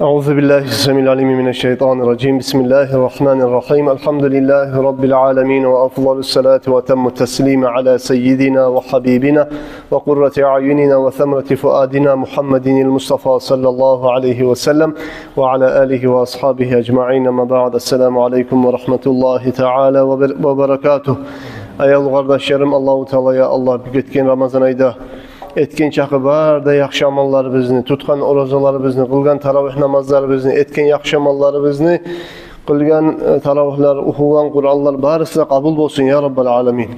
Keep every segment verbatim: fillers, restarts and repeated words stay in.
أعوذ بالله السميع العليم من الشيطان الرجيم. بسم الله الرحمن الرحيم. الحمد لله رب العالمين، وأفضل الصلاة وأتم التسليم على سيدنا وحبيبنا وقرة أعيننا وثمرة فؤادنا محمد المصطفى صلى الله عليه وسلم وعلى آله وأصحابه أجمعين. أما بعد، السلام عليكم ورحمة الله تعالى وبر-، وبركاته. Аявлу къардашларым, Аллагьу Таала, я Аллагь, бу гетген Рамазан айда этген чакъы бары да яхшы амалларыбызны, тутгъан оразаларыбызны, къылгъан таравигь намазларыбызны, этген яхшы амалларыбызны, къылгъан, э, таравигьлер, охугъан Къуранлар барысы да къабул болсун, я Раббал аламин.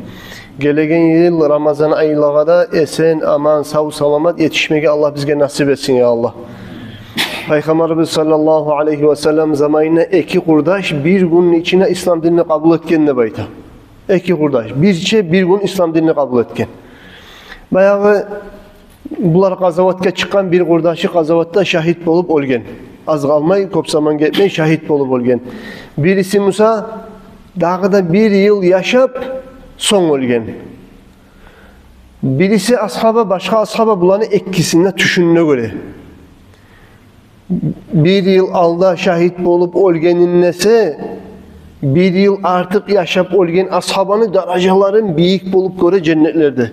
Гелеген йыл Рамазан айлагъа да эсен-аман, сав-саламат етишмеге Аллагь бизге насип этсин, я Аллагь. Пайхаммарыбыз саллаллагьу алайгьи васаллам заманында эки къурдаш бир гюнню ичинде ислам динни къабул этген деп айта. Эки къурдаш бирче бир гюн ислам динни къабул этген. Баягъы булар къазаватгъа чыкъгъан, бир къурдашы къазаватда шагьит болуп оьлген. Аз къалмай, кёп заман гетмей шагьит болуп оьлген. Бириси буса дагъы да бир йыл яшап, сонг оьлген. Бириси асгьаба, башгъа асгьаба буланы экисини де тюшюнде гёре. Бир йыл алда шагьит болуп оьлгенин эсе, бир йыл артыкъ яшап оьлген асгьабаны даражаларын бийик болуп гёре женнетлерде.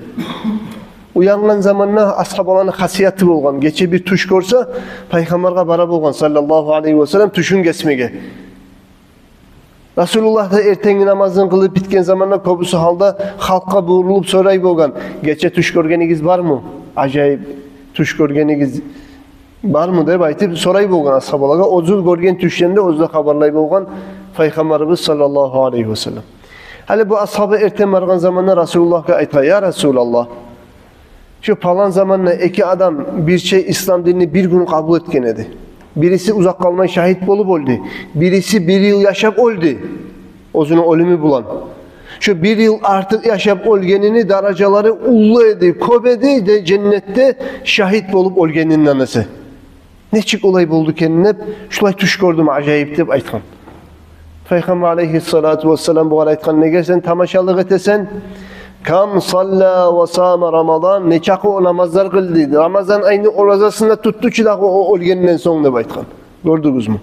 Уянгъан заманда асгьабаланы хасияты болгъан, гече бир тюш гёрсе, пайхаммаргъа бара болгъан, саллаллагьу алайгьи васаллам, тюшюн гесмеге. Расулуллагь да эртенги намазын къылып битген заманда кёбюсю гьалда халкъгъа бурулуп сорай болгъан: «Гече тюш гёргенигиз бармы? Ажайып тюш гёргенигиз бармы?» — деп айтып сорай болгъан асгьабалагъа. Оьзю гёрген тюшлени де оьзю де хабарлай болгъан Пайхаммарыбыз саллаллагьу алайгьи васаллам. Гьали бу асгьаба эртен баргъан заманда Расулуллагьгъа айтгъан: «Я Расулаллагь, шу палан заманда эки адам бирче ислам динни бир гюн къабул этген эди. Бириси узакъ къалмай шагьит болуп оьлдю, бириси бир йыл яшап оьлдю оьзюню оьлюмю булан. Шу бир йыл артыкъ яшап оьлгенини даражалары уллу эди, кёп эди де женнетде шагьит болуп оьлгенинден эсе. Нечик олай болду экен деп, шулай тюш гёрдюм, ажайып», — деп айтгъан. Пайхаммар алайгьиссалату вассалам бугъар айтгъан: «Неге сен тамашалыкъ этесен? Кам салла ва сама Рамадан, нечакъы о намазлар къылды, Рамазан айны оразасын да тутду чу дагъы о оьлгенден сонг», — деп айтгъан. Гёрдюгюзмю?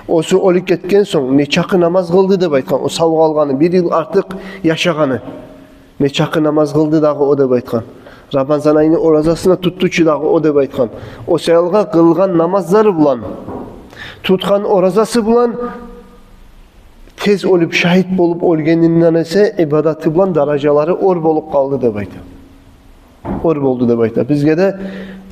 Оьзю оьлюп гетген сонг нечакъы намаз къылды деп айтгъан, о сав къалгъаны, бир йыл артыкъ яшагъаны. Нечакъы намаз къылды дагъы о деп айтгъан. Рамазан айны оразасын да тутду чу дагъы о деп айтгъан. О саялгъа къылгъан намазлары булан, тутгъан оразасы булан, тез оьлюп, шагьит болуп оьлгенинден эсе, ибадаты булан даражалары оьр болуп къалды деп айта. Оьр болду деп айта. Бизге де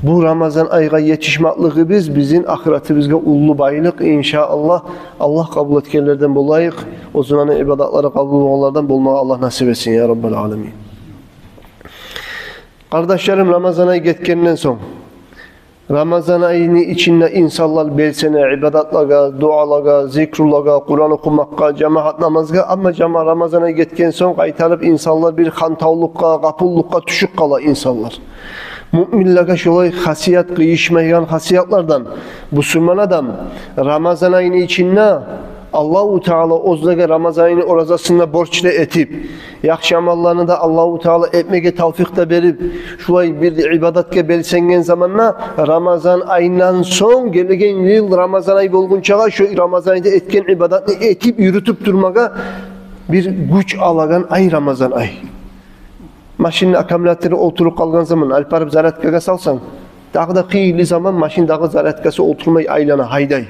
бу Рамазан айгъа етишмеклигибиз бизин ахыратыбызгъа уллу байлыкъ, иншааллагь. Аллагь къабул этгенлерден болайыкъ. Оьзюню ибадатлары къабул болгъанлардан болмагъа Аллагь насип этсин, я Раббал аламин. Къардашларым, Рамазан ай гетгенден сонг, Рамазан айны ичинде инсанлар белсене ибадатлагъа, дуалагъа, зикрулагъа, Къуран охумакъгъа, жамагьат намазгъа. Амма жама-, Рамазан ай гетген сонг къайтарып инсанлар бир хантавлукъгъа, гъапуллукъгъа тюшюп къала инсанлар. Муъминлеге шолай хасият къыйышмайгъан хасиятлардан. Бусурман адам Рамазан айны ичинде Аллагьу Таала оьзлеге Рамазан айны оразасын да борч да этип, яхшы амалланы да Аллагьу Таала этмеге тавфикъ да берип, шулай бир ибадатгъа белсенген заманда, Рамазан айындан сонг гелеген йыл Рамазан ай болгъунчагъа шо Рамазан айда этген ибадатны этип, юрютюп турмагъа бир гюч алагъан ай Рамазан ай. Машинни аккумулятору олтуруп къалгъан заман, алып барып зарядкагъа салсанг, дагъы да хыйлы заман машин дагъы зарядкасы олтурмай айлана, гьайдай.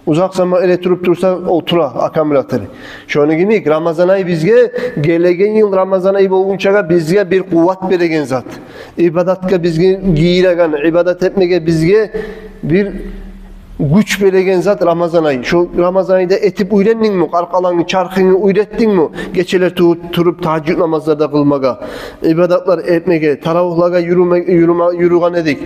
Узакъ заман эле туруп турса, олтура аккумулятору. Шону йимик, Рамазан ай бизге, гелеген йыл Рамазан ай болгъунчагъа бизге бир къуват береген зат. Ибадатгъа бизге гийиреген, ибадат этмеге бизге бир гюч береген зат Рамазан ай. Шо Рамазан айда этип уьйрендингми? Къаркъарангны, чархынгны уьйретдингми? Гечелер ту-, туруп тагьажжуд намазлар да къылмагъа, ибадатлар этмеге, таравигьлагъа юрюме-, юрюме-, юрюген эдик.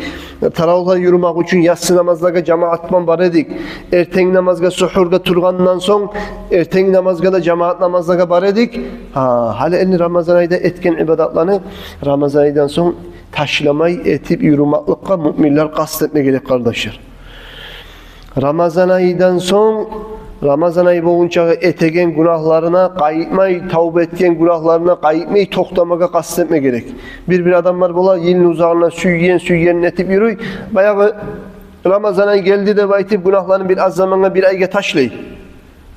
Таравигьлагъа юрюмек учун яссы намазлагъа жамагьат булан бар эдик. Эртенги намазгъа, сухургъа тургъандан сонг, эртенги намазгъа да, жамагьат намазлагъа бар эдик. Гьа, гьали энни Рамазан айда этген ибадатланы Рамазан айдан сонг ташламай этип юрюмекликге муъминлер къаст этме герек, къардашлар. Рамазан айдан сонг, Рамазан ай болгъунчагъа этеген гюнагьларына къайтмай, тавба этген гюнагьларына къайтмай токътамагъа къаст этме герек. Бир-бир адамлар бола, йылны узагъында сюйген, сюйгенин этип юрюй. Баягъы Рамазан ай гелди деп айтып, гюнагьларын бир аз замангъа, бир айгъа ташлай.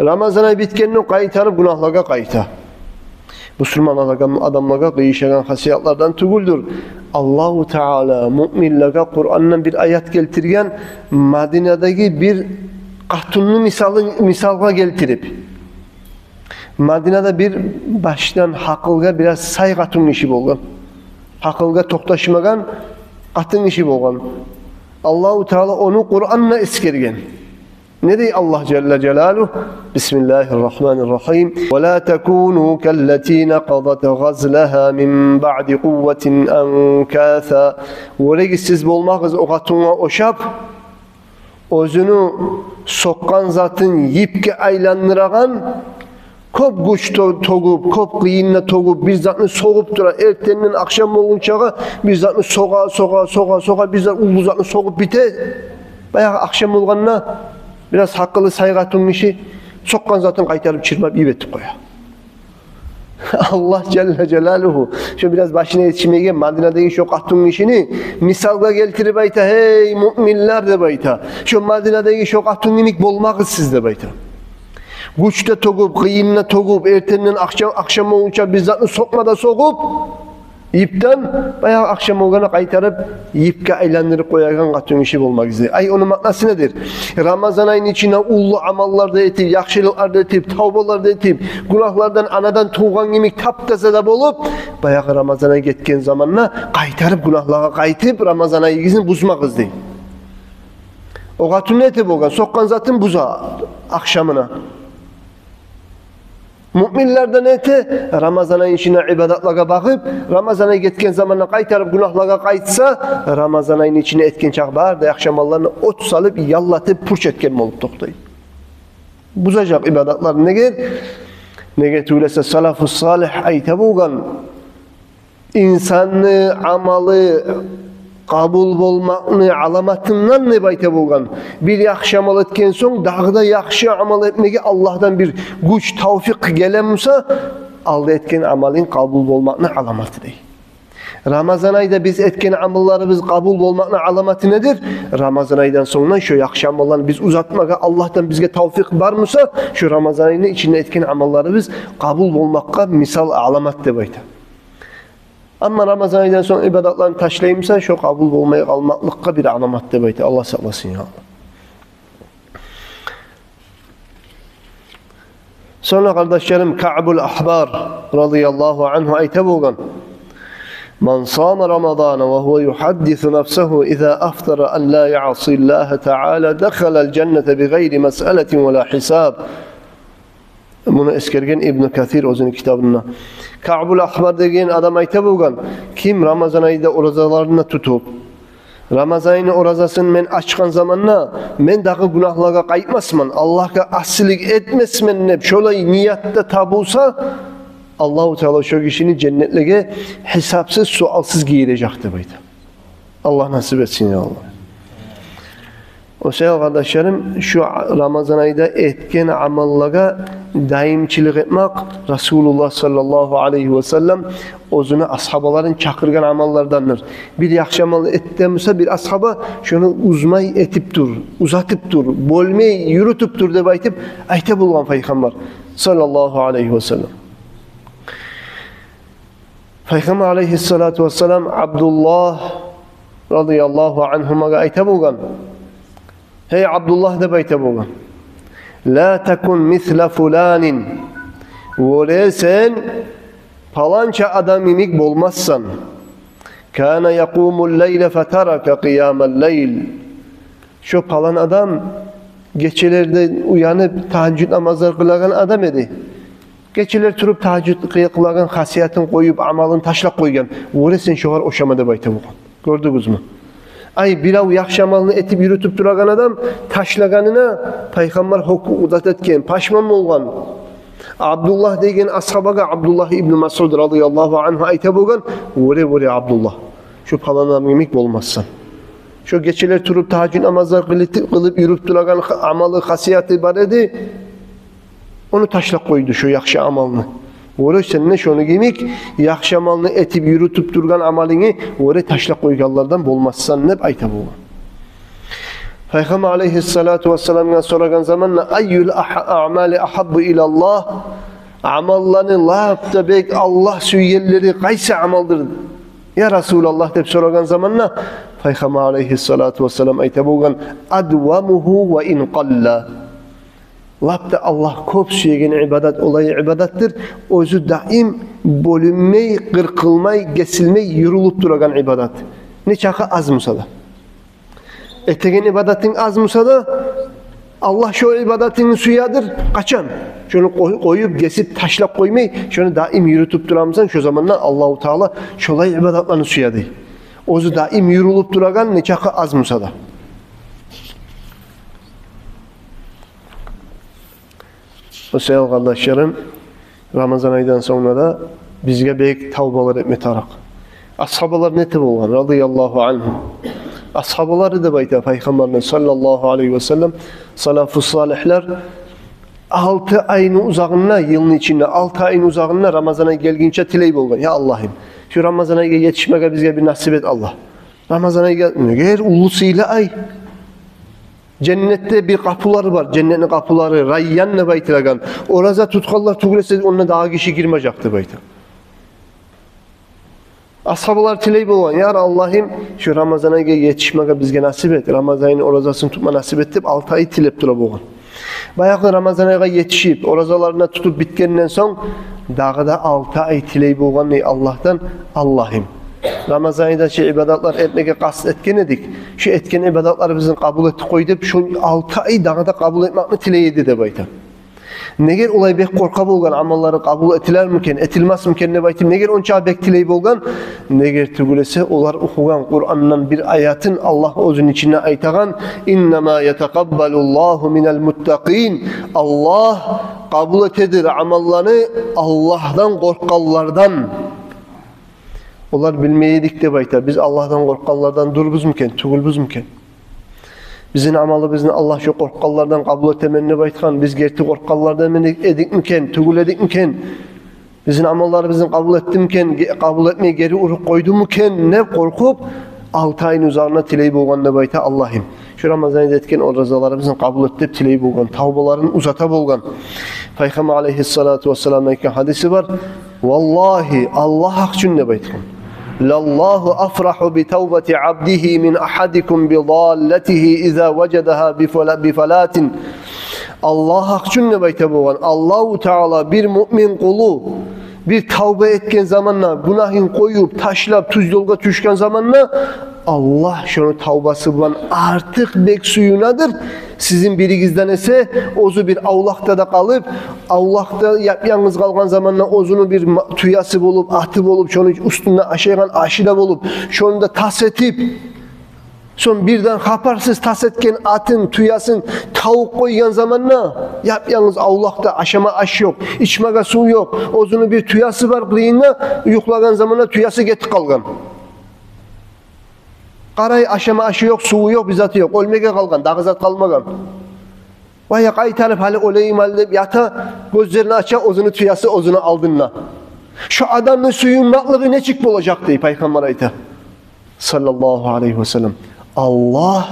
Рамазан ай битгенде къайтарып гюнагьлагъа къайта. Бусурман адамлагъа, адамлагъа къыйышагъан хасиятлардан тюгюлдюр. Аллагьу Таала муъминлеге Къурандан бир аят гелтирген, Мадинадагъы бир къатынны мисалын, мисалгъа гелтирип. Мадинада бир башдан гьакъылгъа бираз сай къатынгиши болгъан. Гьакъылгъа токъташмагъан къатынгиши болгъан. Аллагьу Таала ону Къуранда эсгерген. Не дей Аллагь жалла жалалугьу? بسم الله الرحمن الرحيم. ولا تكونوا كالتي نقضت غزلها من بعد قوة أنكاثا. Вёрегиз, сиз болмагъыз о къатынгъа ошап, оьзюню сокъгъан затын йипге айландырагъан, кёп гюч тё-, тёгюп, кёп къыйын да тёгюп, бир затны согъуп тура, эртенден ахшам болгъунчагъа бир затны согъа, согъа, согъа, согъа, бир зат, уллу затны согъуп бите. Баягъы ахшам болгъанда бираз гьакъылы сай къатынгиши сокъгъан затын къайтарып чырмап йип этип къоя. Аллагь жалла жалалугьу шо бираз башына етишмеген Мадинадагъы шо къатынгишини мисалгъа гелтирип айта: «Гьей, муъминлер, — деп айта, — шо Мадинадагъы шо къатын йимик болмагъыз сиз», — деп айта. Гюч де тёгюп, къыйын да тёгюп, эртенден ахшам, ахшам болгъунча бир затны сокъма да согъуп, йипден, баягъы ахшам болгъанда къайтарып йипге айландырып къоягъан къатынгиши болмагъыз дей. Ай, ону маънасы недир? Рамазан айны ичинде уллу амаллар да этип, яхшылыкълар да этип, тавбалар да этип, гюнагьлардан анадан тувгъан йимик таптаза да болуп, баягъы Рамазан ай гетген заманда къайтарып гюнагьлагъа къайтып, Рамазан айыгъызны бузмагъыз дей. О къатын не эте болгъан? Сокъгъан затын буза ахшамына. Муъминлер де не эте? Рамазан айны ичинде ибадатлагъа багъып, Рамазан ай гетген заманда къайтарып гюнагьлагъа къайтса, Рамазан айны ичинде этген чакъы бары да яхшы амалларын от салып, яллатып, пуч этген болуп токътай. Бузажакъ ибадатларын. Неге? Неге тюгюл эсе, салафу салигь айта болгъан: инсанны амалы къабул болмакъны аламатындан деп айта болгъан. Бир яхшы амал этген сонг, дагъы да яхшы амал этмеге Аллагьдан бир гюч, тавфикъ геле буса, алда этген амалынг къабул болмакъны аламаты дей. Рамазан айда биз этген амалларыбыз къабул болмакъны аламаты недир? Рамазан айдан сонгдан шо яхшы амалланы биз узатмагъа Аллагьдан бизге тавфикъ бар буса, шо Рамазан айны ичинде этген амалларыбыз къабул болмакъгъа мисал, аламат деп айта. Амма Рамазан айдан сонг ибадатланы ташлай буса, шо къабул болмай къалмакълыкъгъа бир аламат деп айта. Аллагь сакъласын, я Аллагь. Сонг да, къардашларым, Каъбул Ахбар радияллагьу ангьу айта болгъан: من صام رمضان وهو يحدث نفسه إذا أفطر أن لا يعصي الله تعالى دخل الجنة بغير مسألة ولا حساب. Муну эсгерген Ибну Касир оьзюню китабында. Каъбул Ахбар деген адам айта болгъан: «Ким Рамазан айда оразаларын тутуп, Рамазан айны оразасын мен ачгъан заманда мен дагъы гюнагьлагъа къайтмасман, Аллагьгъа асилик этмесмен деп, шолай ниятда табулса, Аллагьу Таала шо гишини женнетлеге гьисапсыз, суалсыз гийирежек», — деп айта. Аллагь насип этсин, я Аллагь. О саялы, къардашларым, шу Рамазан айда этген амаллагъа даимчилик этмек Расулуллагь саллаллагьу алайгьи ва саллам оьзюню асгьабаларын чакъыргъан амаллардандыр. Бир яхшы амал этген буса бир асгьаба, шону узмай этип тур, узатып тур, бёлмей юрютюп тур деп айтып айта болгъан Пайхаммар саллаллагьу алайгьи ва саллам. Пайхаммар алайгьиссалату вассалам Абдуллагь радияллагьу ангьумагъа айта болгъан: «Гьей, Абдуллагь, — деп айта болгъан, — لا تكن مثل فلان. Вёре, сен паланча адам йимик болмассан. كان يقوم الليل فترك قيام الليل. Шо палан адам гечелерде уянып, тагьажжуд намазлар къылагъан адам эди. Гечелер туруп, тагьажжуд къы-, къылагъан хасиятын къоюп, амалын ташлап къойгъан. Вёре, сен шогъар ошама», — деп айта болгъан. Гёрдюгюзмю? Ай, бирев яхшы амалны этип юрютюп турагъан адам ташлагъанына Пайхаммар гьёкюп узат этген, пашман болгъан. Абдуллагь деген асгьабагъа Абдуллагь ибну Масъуд радияллагьу ангьу айта болгъан: «Вёре, вёре, Абдуллагь, шо палан адам йимик болмассан. Шо гечелер туруп, тагьажжуд намазлар къылып, къылып юрюп турагъан ха-, амалы, хасияты бар эди. Ону ташлап къойду, шо яхшы амалны. Вёре, сен де шону йимик яхшы амалны этип юрютюп тургъан амалынгны, вёре, ташлап къойгъанлардан болмассан», — деп айта болгъан. Пайхаммар алейгьиссалату вассаламгъа сорагъан заманда: «Айюл ах-, аъмали ахаббу илаллагь?» Амалланы лап да бек Аллагь сюегенлери къайсы амалдыр, я Расулаллагь, деп сорагъан заманда, Пайхаммар алейгьиссалату вассалам айта болгъан: «Адвамугьу ва ин къалла». Лап да Аллагь кёп сюеген ибадат олай ибадатдыр, оьзю даим бёлюнмей, къыркъылмай, гесилмей юрюлюп турагъан ибадат, нечакъы аз буса да. Этеген ибадатынг аз буса да, Аллагь шо ибадатынгны сюедир. Къачан? Шону къой-, къоюп, гесип, ташлап къоймай, шону даим юрютюп турамысан, шо заманда Аллагьу Таала шолай ибадатланы сюеди. Оьзю даим юрюлюп турагъан, нечакъы аз буса да. О саялы, къардашларым, Рамазан айдан сонг да бизге бек тавбалар этме тарыкъ. Асгьабалар нете болгъан, радияллагьу ангьум? Асгьабалары деп айта Пайхаммарны, саллаллагьу алейгьи ва саллам, салафу салигьлер алты айны узагъында, йылны ичинде алты айны узагъында Рамазан ай гелгинче тилей болгъан: «Я Аллагьым, шу Рамазан айгъа етишмеге бизге бир насип эт, Аллагь». Рамазан айгъа, неге, уллу сыйлы ай. Женнетде бир къапулары бар, женнетни къапулары, Райян деп айтылагъан. Ораза тутгъанлар тюгюл эсе, онда дагъы гиши гирмежек деп айта. Асгьабалар тилей болгъан: «Я Аллагьым, шу Рамазан айгъа етишмеге бизге насип эт, Рамазан айны оразасын тутма насип эт», — деп алты ай тилеп тура болгъан. Баягъы Рамазан айгъа етишип, оразаларын да тутуп битгенден сонг, дагъы да алты ай тилей болгъан дей Аллагьдан: «Аллагьым, Рамазан айда шу ибадатлар этмеге къаст этген эдик, шу этген ибадатларыбызны къабул этип къой», — деп, шо алты ай дагъы да къабул этмекни тилей эди деп айта. Неге олай бек къоркъа болгъан, амаллары къабул этилермикен, этилмесмикен деп айтып, неге онча бек тилей болгъан? Неге тюгюл эсе, олар охугъан Къурандан бир аятын, Аллагь оьзюню ичинде айтагъан: «Иннама ятакъаббалуллагьу минал муттакъин». Аллагь къабул этедир амалланы Аллагьдан къоркъгъанлардан. Олар билмей эдик деп айта: «Биз Аллагьдан къоркъгъанлардан дюрбюзмюкен, тюгюлбюзмюкен? Бизин амалыбызны Аллагь шо къоркъгъанлардан къабул этемен деп айтгъан, биз герти къоркъгъанлардан эдикмикен, тюгюл эдикмикен? Бизин амалларыбызны къабул этдимикен, ге-, къабул этмей гери уруп къойдумукен?» — деп къоркъуп, алты айны узагъында тилей болгъан деп айта: «Аллагьым, шу Рамазан айда этген оразаларыбызны къабул эт», — деп тилей болгъан, тавбаларын узата болгъан. Пайхаммар алейгьиссалату вассаламны айтгъан гьадиси бар: «Валлагьи, Аллагь гьакъ учун, — деп айтгъан, — лаллагьу афрагьу би тавбати абдигьи мин агьадикум би даллатигьи иза важадагьа би фала-, би фалатин». Аллагь гьакъ учун, — деп айта болгъан, — Аллагьу Таала бир муъмин къулу бир тавба этген заманда, гюнагьын къоюп, ташлап, тюз ёлгъа тюшген заманда, Аллагь шону тавбасы булан артыкъ бек сююнедир сизин биригизден эсе, оьзю бир авлакъда да къалып, авлакъда яп-янгыз къалгъан заманда оьзюню бир ма-, тюеси болуп, аты болуп, шону уьстюнде ашайгъан ашы да болуп, шону да тас этип, сонг бирден хабарсыз тас этген атын, тюесин тавуп къойгъан заманда, яп-янгыз авлакъда, ашама аш ёкъ, ичмеге сув ёкъ, оьзюню бир тюеси бар къырыйында, юхлагъан заманда тюеси гетип къалгъан. Къарай, ашама ашы ёкъ, суву ёкъ, бир заты ёкъ, оьлмеге къалгъан, дагъы зат къалмагъан. Вай, къайтарып гьали оьлейим гьали деп ята, гёзлерин ача, оьзюню тюеси оьзюню алдында. Шо адамны сююнмакълыгъы нечик болажакъ дей Пайхаммар айта, саллаллагьу алайгьи васаллам. Аллагь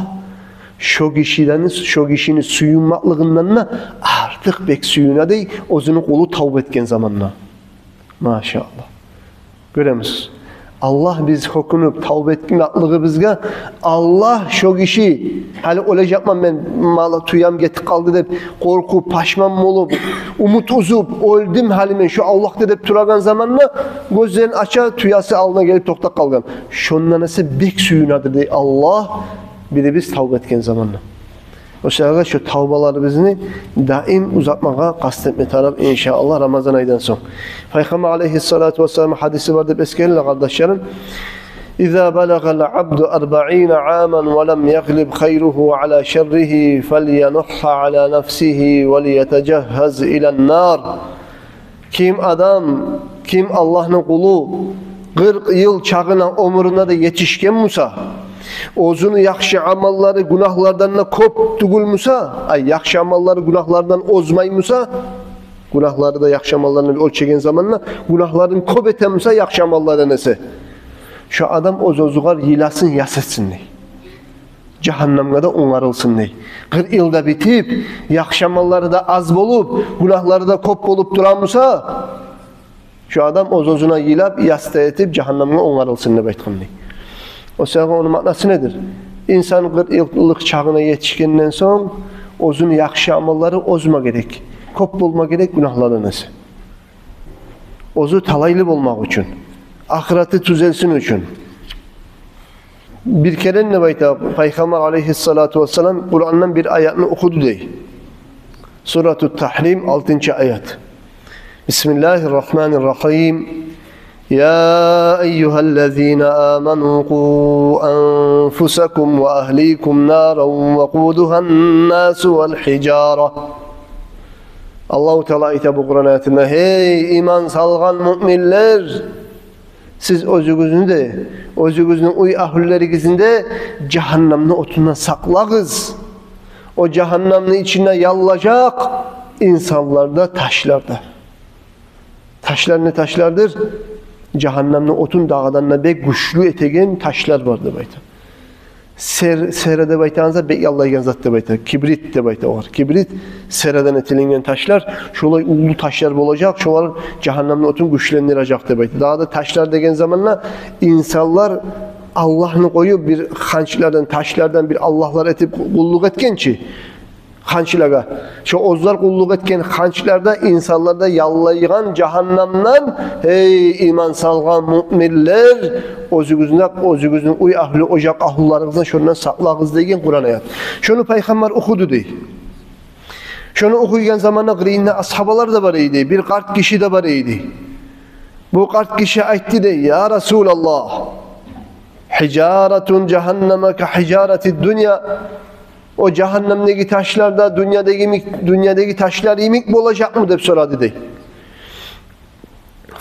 шо гишиден, шо гишини сююнмакълыгъындан да артыкъ бек сююне дей, оьзюню къулу тавба этген заманда. Машаллагь. Гёремисиз? Аллагь биз гьёкюнюп тавба этмеклигибизге, Аллагь шо гиши, гьали оьлежекмен мен, малы, тюем гетип къалды деп къоркъуп, пашман болуп, умут уьзюп, оьлдюм гьали мен шо авлакъда деп турагъан заманда, гёзлерин ача, тюеси алдына гелип токътап къалгъан. Шондан эсе бек сююнедир дей Аллагь, бирибиз тавба этген заманда. О саялы шо тавбаларыбызны даим узатмагъа къаст этме тарыкъ, иншааллагь, Рамазан айдан сонг. Пайхаммар алайгьиссалату вассалам гьадиси бар деп эсгериле, къардашларым: «Иза балагъал абду арбаина аман ва лам ягълиб хайругьу ала шарригьи, фалянугьгьа ала нафсигьи ва лиятажагьгьаз илан нар». Ким адам, ким Аллагьны къулу къыркъ йыл чагъына, оьмюрюне де етишген буса, оьзюню яхшы амаллары гюнагьлардан да кёп тюгюл буса, ай, яхшы амаллары гюнагьлардан озмай буса, гюнагьлары да яхшы амалларына оьлчеген заманда гюнагьларын кёп этген буса яхшы амаллардан эсе, шо адам оьз-оьзюгер йыласын яс этсин дей. жагьаннамгъа да онгарылсын дей. Къыркъ йыл да битип, яхшы амаллары да аз болуп, гюнагьлары да кёп болуп турамуса, шо адам оьз-оьзюне йылап, яс да этип, жагьаннамгъа онгарылсын деп айтгъан дей. О саягъа ону маънасы недир? Инсан къыркъ йыллыкъ чагъына етишгенден сонг, оьзюню яхшы амаллары озма герек, кёп болма герек гюнагьлардан эсе. Оьзю талайлы болмакъ учун, ахыраты тюзелсин учун. Бир керен деп айта, Пайхаммар алейгьиссалату вассалам Къурандан бир аятны охуду дей. Сурату Тагьрим, алтынчы аят. Бисмиллагьи ррагьмани ррагьим. Я айюгьаллазина аману къу анфусакум ва агьликум наран вакъудугьан насу вал гьижара. Аллагьу Таала айта бу Къуран аятында: «Гьей, иман салгъан муъминлер, сиз оьзюгюзню де, оьзюгюзню уьй агьлюлеригизни де жагьаннамны отундан сакълагъыз. О жагьаннамны ичинде яллажакъ инсанлар да, ташлар да». Ташлар не ташлардыр? Жагьаннамны отун дагъыдан да бек гючлю этеген ташлар бар деп айта. Сер-, сера деп айтагъан зат бек яллайгъан зат деп айта. Кибрит деп айта огъар. Кибрит, серадан этилинген ташлар, шолай уллу ташлар болажакъ, шолар жагьаннамны отун гючлендирежек деп айта. Дагъы да ташлар деген заманда инсанлар Аллагьны къоюп, бир ханчлардан, ташлардан бир аллагьлар этип къуллукъ этген чи ханчлагъа. Шо оьзлер къуллукъ этген ханчлар да, инсанлар да яллайгъан жагьаннамдан, гьей, иман салгъан муъминлер, оьзюгюзню, оьзюгюзню уьй агьлю, ожакъ агьлюлеригизни шондан сакълагъыз деген Къуран аят. Шону Пайхаммар охуду дей. Шону охуйгъан заманда къырыйында асгьабалар да бар эди, бир къарт гиши де бар эди. Бу къарт гиши айтды дей: «Я Расулаллагь, гьижарату жагьаннама ка гьижарати ддунья». О жагьаннамдагъы ташлар да дюньядагъы йимик, дюньядагъы ташлар йимик болажакъмы деп сорады дей.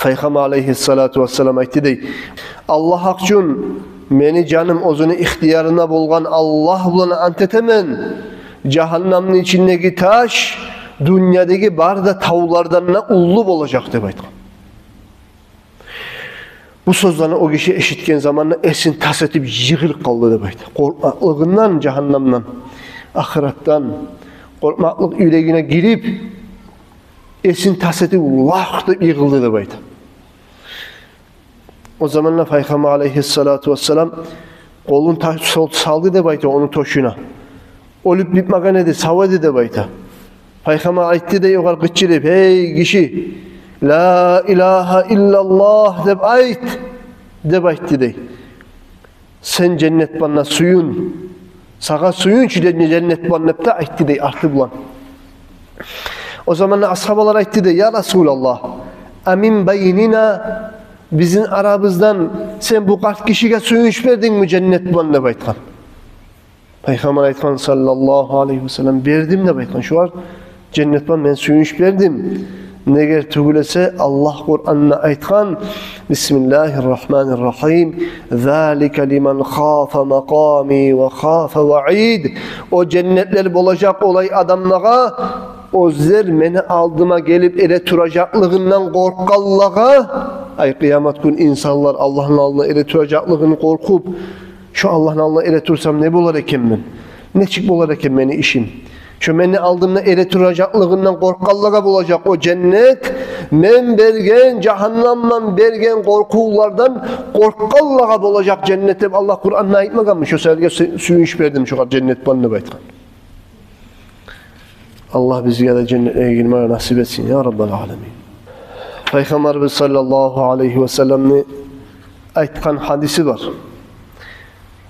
Пайхаммар алейгьиссалату вассалам айтды дей: «Аллагь гьакъ учун, мени жаным оьзюню ихтиярында болгъан Аллагь булан ант этемен, жагьаннамны ичиндеги таш дюньядагъы бары да тавлардан да уллу болажакъ», — деп айтгъан. Бу сёзлени о гиши эшитген заманда эсин тас этип йыгъылып къалды деп айта. Къоркъмакълыгъындан, жагьаннамдан, ахыратдан къоркъмакълыкъ юрегине гирип, эсин тас этип, лакъ деп йыгъылды деп айта. О заманда Пайхаммар алейгьиссалату вассалам къолун та-, сол-, салды деп айта ону тёшюне. Оьлюп битмеген эди, сав эди деп айта. Пайхаммар айтды дей огъар къычырып: «Гьей гиши, ла илагьа иллаллагь деп айт», — деп айтды дей. «Сен женнет булан сююн. Сагъа сююнч де женнет булан», — деп де айтды дей арты булан. О заманда асгьабалар айтды дей: «Я Расулаллагь, а мин байнина, бизин арабыздан сен бу къарт гишиге сююнч бердингми женнет булан?» — деп айтгъан. Пайхаммар айтгъан, саллаллагьу алейгьи ва саллам: «Бердим», — деп айтгъан. «Шогъар женнет булан мен сююнч бердим. Неге тюгюл эсе, Аллагь Къуранда айтгъан: Бисмиллагьи ррагьмани ррагьим. Залика лиман хафа макъами ва хафа ваид». О женнетлер болажакъ олай адамлагъа, оьзлер мени алдыма гелип эретуражакълыгъындан къоркъгъанлагъа, ай, къыямат гюн инсанлар Аллагьны алдына эретуражакълыгъын къоркъуп, «Шо Аллагьны алдына эретурсам, не болар экен мен? Нечик болар экен мени ишим?» Шо мени алдымда эретуражакълыгъындан къоркъгъанлагъа болажакъ о женнет, мен берген, жагьаннамдан берген къоркъувлардан къоркъгъанлагъа болажакъ женнет деп Аллагь Къуранда айтмагъанмы? Шо саялы сю-, сююнч бердим шогъар женнет булан деп айтгъан. Аллагь бизге де женнетлеге гирмеге насип этсин, я Раббал аламин. Пайхаммарыбыз саллаллагьу алейгьи ва салламны айтгъан гьадиси бар.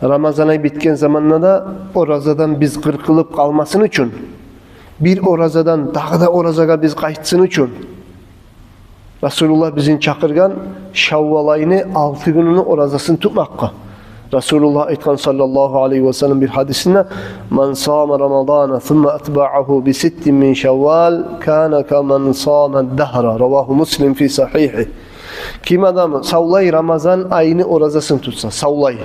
Рамазан ай битген заманда да оразадан биз къыркъылып къалмасын учун, бир оразадан дагъы да оразагъа биз къайтсын учун, Расулуллагь бизин чакъыргъан Шаввал айны алты гюнюню оразасын тутмакъгъа. Расулуллагь айтгъан, саллаллагьу алейгьи ва саллам, бир гьадисинде: «Ман сама Рамадана сумма атбагьагьу би ситтин мин Шаввал, кана каман сама ддагьра». Равагьу Муслим фи сагьигьи. Ким адам савлай Рамазан айны оразасын тутса, савлай,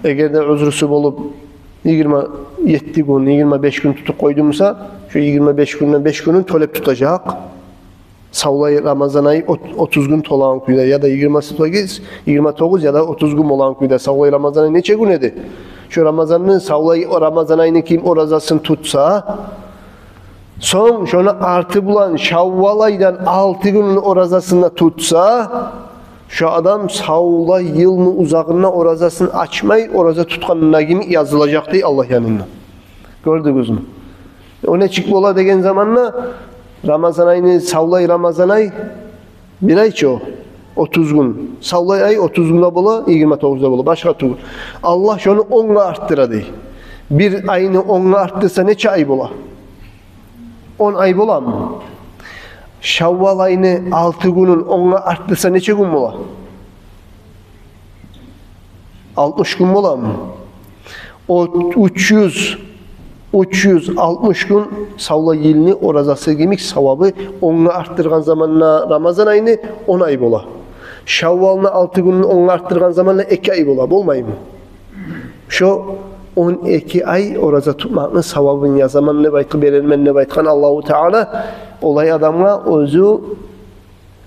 эгер де узрусу болуп, йигирма етти гюн, йигирма беш гюн тутуп къойду буса, шо йигирма беш гюнден беш гюнюн тёлеп тутажакъ. Савлай Рамазан ай от-, отуз гюн толагъан кюйде, яда йигирма сегиз, йигирма тогъуз, яда отуз гюн болагъан кюйде. Савлай Рамазан ай нече гюн эди? Шо Рамазанны, савлай Рамазан айны ким оразасын тутса, сонг шону арты булан Шаввал айдан алты гюнню оразасын да тутса, шо адам савлай йылны узагъында оразасын ачмай, ораза тутгъанына йимик язылажакъ дей Аллагь янында. Гёрдюгюзмю? О нечик бола деген заманда, Рамазан айны, савлай Рамазан ай, бир ай чы о, отуз гюн. Савлай ай отуз гюн де бола, йигирма тогъуз да бола, башгъа тюгюл. Аллагь шону онгъа артдыра дей. Бир айны онгъа артдырса, нече ай бола? Он ай боламы? Шаввал айны алты гюнюн онгъа артдырса, нече гюн бола? Алтмыш гюн боламы? О уьч юз, уьч юз алтмыш гюн савлай йылны оразасы йимик савабы, онгъа артдыргъан заманда Рамазан айны, он ай бола. Шаввалны алты гюнюн онгъа артдыргъан заманда эки ай бола, болмаймы? Шо он эки ай ораза тутмакъны савабын язаман деп айтгъы, берермен деп айтгъан Аллагьу Таала олай адамгъа, оьзю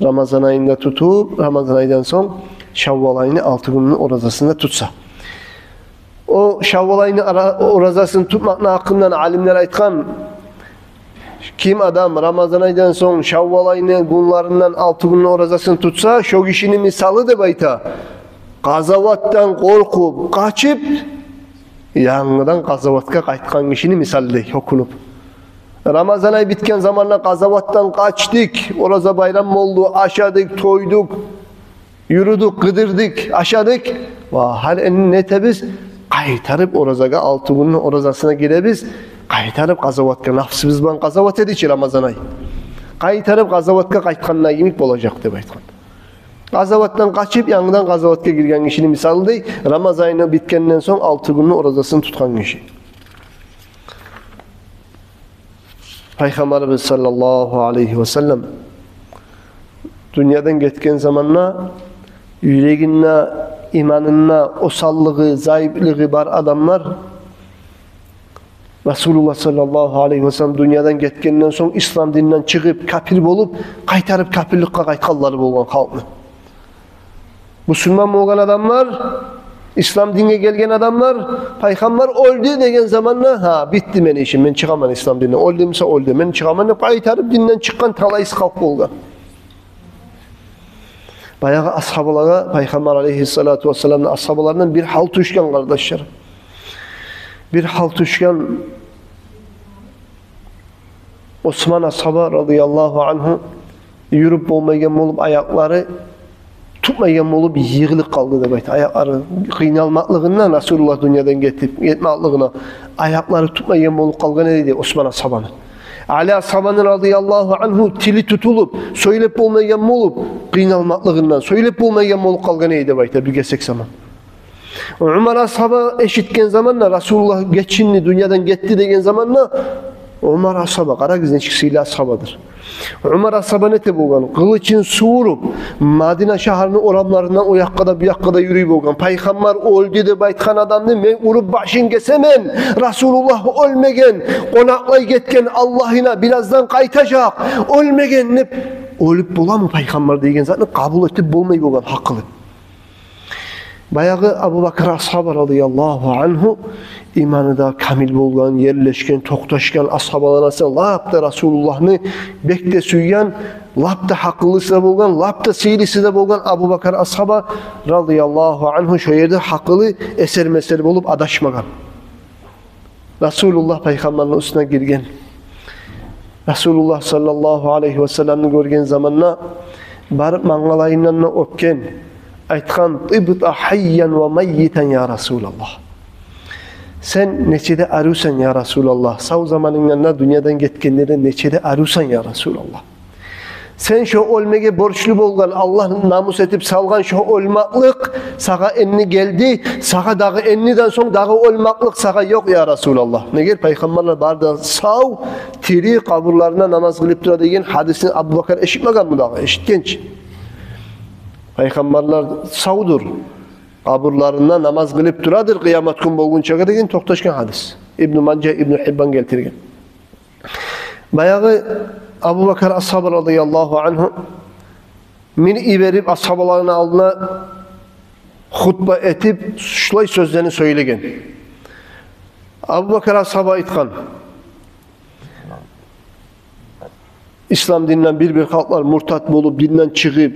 Рамазан айында тутуп, Рамазан айдан сонг Шаввал айны алты гюнню оразасын да тутса. О Шаввал айны ара-, оразасын тутмакъны гьакъындан алимлер айтгъан: ким адам Рамазан айдан сонг Шаввал айны гюнлеринден алты гюнню оразасын тутса, шо гишини мисалы, деп айта, къазаватдан къоркъуп, къачып, янгыдан къазаватгъа къайтгъан гишини мисалы дей, гьёкюнюп. Рамазан ай битген заманда къазаватдан къачдыкъ, ораза байрам болду, ашадыкъ, тойдукъ, юрюдюк, къыдырдыкъ, ашадыкъ. Ва гьали энни не этебиз? Къайтарып оразагъа, алты гюнню оразасына гиребиз. Къайтарып къазаватгъа, нафсыбыз булан къазават эди чи Рамазан ай. Къайтарып къазаватгъа къайтгъанына йимик болажакъ деп айтгъан. Къазаватдан къачып, янгыдан къазаватгъа гирген гишини мисалы дей, Рамазан айны битгенден сонг алты гюнню оразасын тутгъан гиши. Пайхаммарыбыз саллаллагьу алайгьи ва саллам дюньядан гетген заманда юрегинде, иманында осаллыгъы, зайыплыгъы бар адамлар Расулуллагь саллаллагьу алайгьи ва саллам дюньядан гетгенден сонг ислам дининден чыгъып, капир болуп, къайтарып капирликге къайтгъанлары болгъан халкъны. Мусулман болгъан адамлар, ислам динге гелген адамлар, пайхаммар оьлдю деген заманда, гьа, битди мени ишим, мен чыгъаман ислам дининден. Оьлдю буса оьлдю, мен чыгъаман деп къайтарып динден чыкъгъан талайсыз халкъ болгъан. Баягъы асгьабалагъа, пайхаммар алайгьиссалату вассаламны асгьабаларындан бир гьал тюшген, къардашлар. Бир гьал тюшген. Осман асгьаба радияллагьу ангьу юрюп болмайгъан болуп, аякълары тутмайгъан болуп, йыгъылып къалды деп айта. Аякълары къыйналмакълыгъындан, Расулуллагь дюньядан гетип, гетмакълыгъына, аякълары тутмайгъан болуп къалгъан эди дей Осман асгьабаны. Али асгьабаны радияллагьу ангьу тили тутулуп, сёйлеп болмайгъан болуп, къыйналмакълыгъындан сёйлеп болмайгъан болуп къалгъан эди деп айта бир гесек заман. Умар асгьаба эшитген заманда, Расулуллагь гечинди, дюньядан гетди деген заманда, Умар асгьаба, къарагъыз, нечик сыйлы асгьабадыр. Умар асгьаба не эте болгъан? Къылычын сувуруп, Мадина шагьарны орамларындан о якъгъа да, бу якъгъа да юрюй болгъан. Пайхаммар оьлдю деп айтгъан адамны мен уруп башын гесемен. Расулуллагь оьлмеген, къонакълай гетген Аллагьына, бираздан къайтажакъ, оьлмеген деп. Оьлюп боламы пайхаммар деген затны къабул этип болмай болгъан гьакъылы. Баягъы Абубакар асгьаба радияллагьу ангьу иманы да камил болгъан, ерлешген, токъташгъан асгьабаланы арасында лап да Расулуллагьны бек де сюйген, лап да гьакъыллысы да болгъан, лап да сыйлысы да болгъан Абубакар асгьаба радияллагьу ангьу шо ерде гьакъылы эсер-месер болуп адашмагъан. Расулуллагь пайхаммарны уьстюне гирген. Расулуллагь саллаллагьу алайгьи ва салламны гёрген заманда барып мангалайындан да оьпген. Айтгъан: «Тибта гьайян ва маййитан, я Расулаллагь». Сен нече де арувсан, я Расулаллагь. Сав заманынгдан да, дюньядан гетгенде де нече де арувсан, я Расулаллагь. Сен шо оьлмеге борчлу болгъан, Аллагь намус этип салгъан шо оьлмакълыкъ сагъа энни гелди, сагъа дагъы энниден сонг дагъы оьлмакълыкъ сагъа ёкъ, я Расулаллагь. Неге? Пайхаммарлар бары да сав, тири, къабурларында намаз къылып тура деген гьадисни Абубакар эшитмегенми дагъы? Эшитген чи. Пайхаммарлар савдур, къабурларында намаз къылып турадыр къыямат гюн болгъунчагъа деген токъташгъан гьадис. Ибну Мажа, Ибну Гьиббан гелтирген. Баягъы Абубакар асгьаба радияллагьу ангьу минип йиберип, асгьабаланы алдына хутба этип, шулай сёзлени сёйлеген. Абубакар асгьаба айтгъан: ислам динден бир-бир халкълар муртат болуп, динден чыгъып,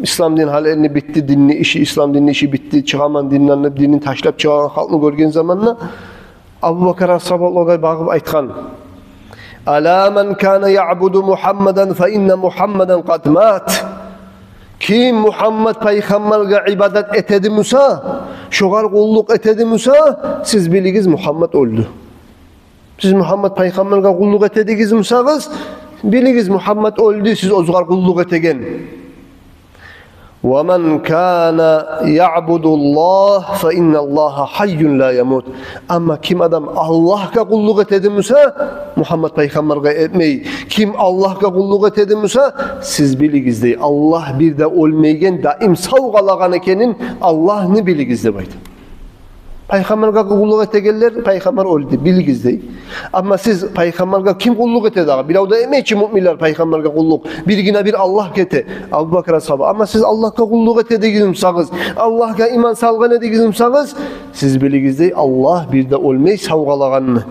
ислам дин гьали энни битди, динни иши, ислам динни иши битди, чыгъаман динден деп, динни ташлап чыгъагъан халкъны гёрген заманда, Абубакар асгьаба олагъа багъып айтгъан: «Ала ман кана яъбуду Мухаммадан фа инна Мухаммадан къад мат». Ким Мухаммад пайхаммаргъа ибадат этеди буса, шогъар къуллукъ этеди буса, сиз билигиз, Мухаммад оьлдю. Сиз Мухаммад пайхаммаргъа къуллукъ этедигиз бусагъыз, билигиз, Мухаммад оьлдю, сиз оьзюгер къуллукъ этеген. «Ва ман кана яъбуду Аллагь фа инна Аллагьа гьайюн ла ямут». Амма ким адам Аллагьгъа къуллукъ этеди буса, Мухаммад пайхаммаргъа этмей, ким Аллагьгъа къуллукъ этеди буса, сиз билигиз дей, Аллагь бир де оьлмейген, даим сав къалагъан экенин, Аллагьны билигиз деп айта. Пайхаммаргъа къуллукъ этегенлер, пайхаммар оьлдю, билигиз дей. Амма сиз, пайхаммаргъа ким къуллукъ этеди дагъы? Бирев де этмей чи муъминлер пайхаммаргъа къуллукъ. Биргине бир Аллагь эте, Абубакар асгьаба. Амма сиз Аллагьгъа къуллукъ этедигиз бусагъыз, Аллагьгъа иман салгъан эдигиз бусагъыз, сиз билигиз дей, Аллагь бир де оьлмей, сав къалагъанны.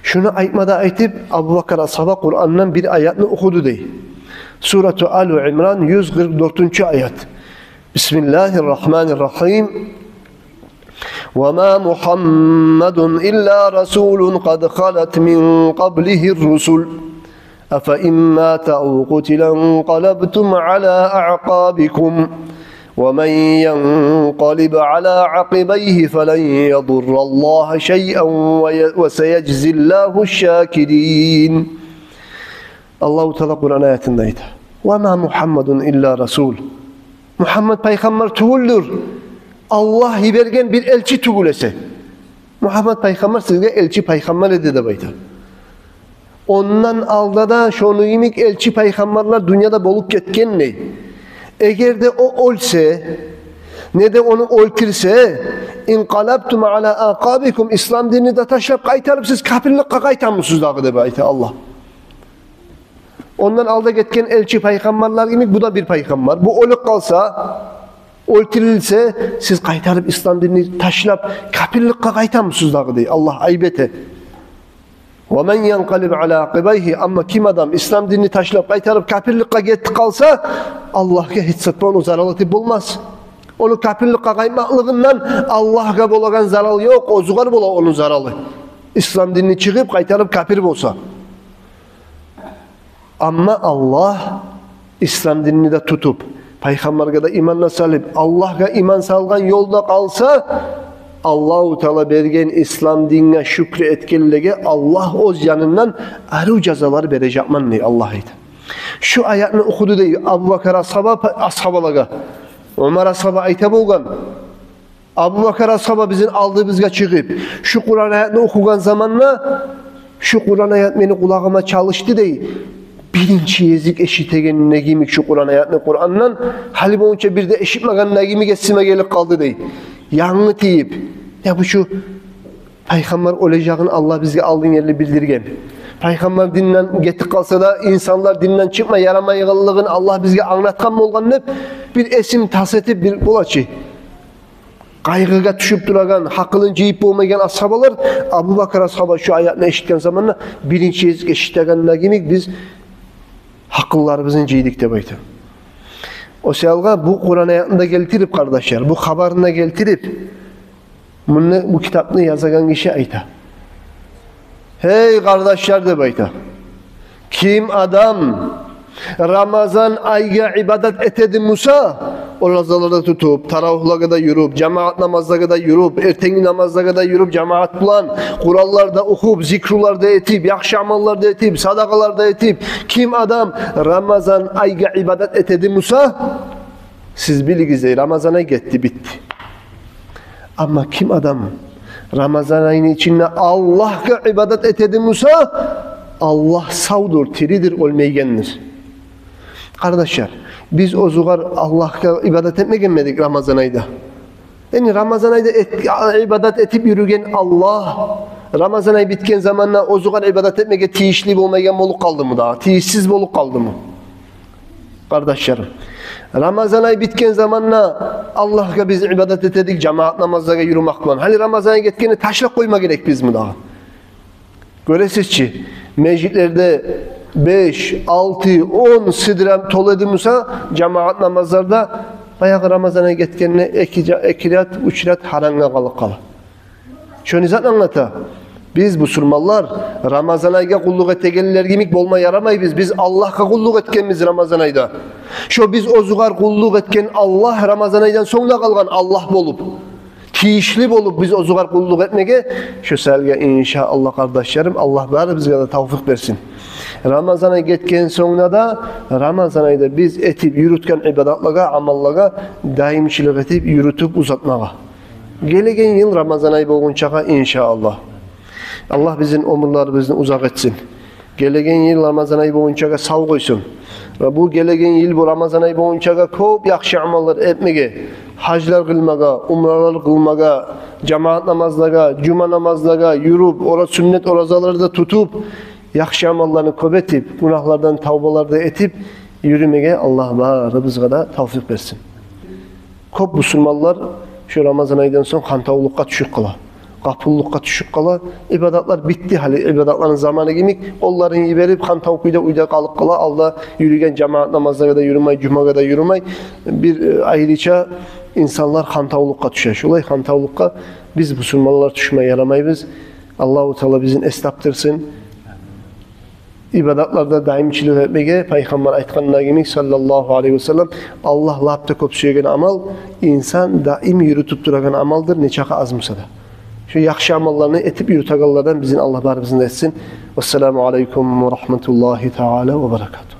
Шуну айтма да айтып, Абубакар асгьаба Къурандан бир аятны охуду дей. Сурату Алу Имран, юз къыркъ дёртюнчю аят. Бисмиллагьи ррагьмани ррагьим. «Ва ма Мухаммадун илла расулун къад халат мин къаблигьи ррусул. Афа ин мата ав къутила инкъалабтум ала аъкъабикум. Ва ман янкъалиб ала акъибайгьи фалан ядурра Аллагьа шайъан ва я-, ва саяжзи Аллагьу шшакирин». Аллагьу Таала Къуран аятында айта: «Ва ма Мухаммадун илла расул». Мухаммад пайхаммар тюгюлдюр, Аллагь йиберген бир элчи тюгюл эсе. Мухаммад пайхаммар сизге элчи пайхаммар эди деп айта. Ондан алда да шону йимик элчи пайхаммарлар дюньяда болуп гетген дей. Эгер де о оьлсе, не де ону оьлтюрсе, «инкъалабтум ала аъкъабикум», ислам динни де ташлап къайтарып сиз капирликге къайтамысыз дагъы деп айта Аллагь. Ондан алда гетген элчи пайхаммарлар йимик бу да бир пайхаммар. Бу оьлюп къалса, оьлтюрюлсе, сиз къайтарып ислам динни ташлап капирликге къайтамысыз дагъы дей. Аллагь айып эте. «Ва ман янкъалиб ала акъибайгьи», амма ким адам ислам динни ташлап къайтарып капирликге гетип къалса, Аллагьгъа гьеч зат да ону зарал этип болмас. Ону капирликге къайтмакълыгъындан Аллагьгъа болагъан зарал ёкъ, оьзюгер бола ону заралы. Ислам динни чыгъып къайтарып капир болса. Амма Аллагь ислам динни де тутуп, пайхаммаргъа да иман да салып, Аллагьгъа иман салгъан ёлда къалса, Аллагьу Таала берген ислам динге шюкюр этгенлеге Аллагь оьз янындан арив жазалар бережекмен дей Аллагь айта. Шу аятны охуду дей Абубакар асгьаба, асгьабалагъа. Умар асгьаба айта болгъан: Абубакар асгьаба бизин алдыбызгъа чыгъып, шу Къуран аятны охугъан заманда, шу Къуран аят мени къулагъыма чалышды дей. Биринчи гезик эшитегенде йимик шу Къуран аятны Къурандан, гьали болгъунча бир де эшитмегенде йимик эсиме гелип къалды дей. Янгы тийип, я бу шу пайхаммар оьлежегин Аллагь бизге алдын ерли билдирген. Пайхаммар динден гетип къалса да, инсанлар динден чыкъма ярамайгъанлыгъын Аллагь бизге англатгъан болгъан деп, бир эсин тас этип, бир болачы къайгъыгъа тюшюп турагъан, гьакъылын жыйып болмайгъан асгьабалар, Абубакар асгьаба шу аятны эшитген заманда, биринчи гезик эшитегенде йимик биз гьакъылларыбызны жыйдыкъ деп айта. О саялгъа бу Къуран аятны да гелтирип, къардашлар, бу хабарны да гелтирип, мунда бу китапны язагъан гиши айта: «Гьей къардашлар, – деп айта, – ким адам Рамазан айгъа ибадат этеди буса, оразалар да тутуп, таравигьлеге де юрюп, жамагьат намазлагъа да юрюп, эртенги намазлагъа да юрюп, жамагьат булан Къуранлар да охуп, зикрулар да этип, яхшы амаллар да этип, садакъалар да этип, ким адам Рамазан айгъа ибадат этеди буса, сиз билигиз дей, Рамазан ай гетди, битди. Амма ким адам Рамазан айны ичинде Аллагьгъа ибадат этеди буса, Аллагь савдур, тиридир, оьлмейгендир». Къардашлар, биз оьзюгер Аллагьгъа ибадат этмегенмедик Рамазан айда? Яни Рамазан айда эт-, ибадат этип юрюген Аллагь Рамазан ай битген заманда оьзюгер ибадат этмеге тийишли болмайгъан болуп къалдымы дагъы? Тийишсиз болуп къалдымы? Къардашларым, Рамазан ай битген заманда Аллагьгъа биз ибадат этедик жамагьат намазлагъа юрюмек булан. Гьали Рамазан ай гетгенде ташлап къойма герек биз муну дагъы. Гёресиз чи, межитлерде беш, алты, он сыдыра толу эди буса, жамагьат намазларда баягъы Рамазан ай гетгенде эки жа-, эки рят, уьч рят гьарамгъа къалып къала. Шо не затны англата? Биз, бусурманлар, Рамазан айгъа къуллукъ этегенлер йимик болма ярамайбыз. Биз Аллагьгъа къуллукъ этгенбиз Рамазан айда. Шо биз оьзюгер къуллукъ этген Аллагь Рамазан айдан сонг да къалгъан Аллагь болуп, тийишли болуп биз оьзюгер къуллукъ этмеге. Шо саялы, иншааллагь, къардашларым, Аллагь барыбызгъа да тавфикъ берсин. Рамазан ай гетген сонг да, Рамазан айда биз этип юрютген ибадатлагъа, амаллагъа даимчилик этип, юрютюп узатмагъа. Гелеген йыл Рамазан ай болгъунчагъа, иншааллагь. Аллагь бизин оьмюрлерибизни узакъ этсин. Гелеген йыл Рамазан ай болгъунчагъа сав къойсун. Ва бу гелеген йыл бу Рамазан ай болгъунчагъа кёп яхшы амаллар этмеге, гьажлар къылмагъа, умралар къылмагъа, жамагьат намазлагъа, жума намазлагъа юрюп, ора-, сюннет оразалар да тутуп, яхшы амалланы кёп этип, гюнагьлардан тавбалар да этип юрюмеге Аллагь барыбызгъа да тавфикъ берсин. Кёп бусурманлар шо Рамазан айдан сонг хантавлукъгъа тюшюп къала. Къапуллукъгъа тюшюп къала. Ибадатлар битди гьали, ибадатланы заманы йимик, къолларын йиберип, хантав кюйде уьйде къалып къала. Алда юрюген жамагьат намазлагъа да юрюмей, жумагъа да юрюмей. Бир, э, айрыча инсанлар хантавлукъгъа тюше. Шолай хантавлукъгъа биз, бусурманлар, тюшме ярамайбыз. Аллагьу Таала бизин эс тапдырсын. Ибадатларда даимчилик этмеге, Пайхаммар айтгъаны йимик, саллаллагьу алайгьи ва саллам, Аллагь лап да кёп сюеген амал инсан даим юрютюп турагъан амалдыр, нечакъы аз буса да. Шо яхшы амалланы этип юрютегенлерден бизин Аллагь барыбызны да этсин. Вассаламу алайкум ва рагьматуллагьи таала ва баракатугь.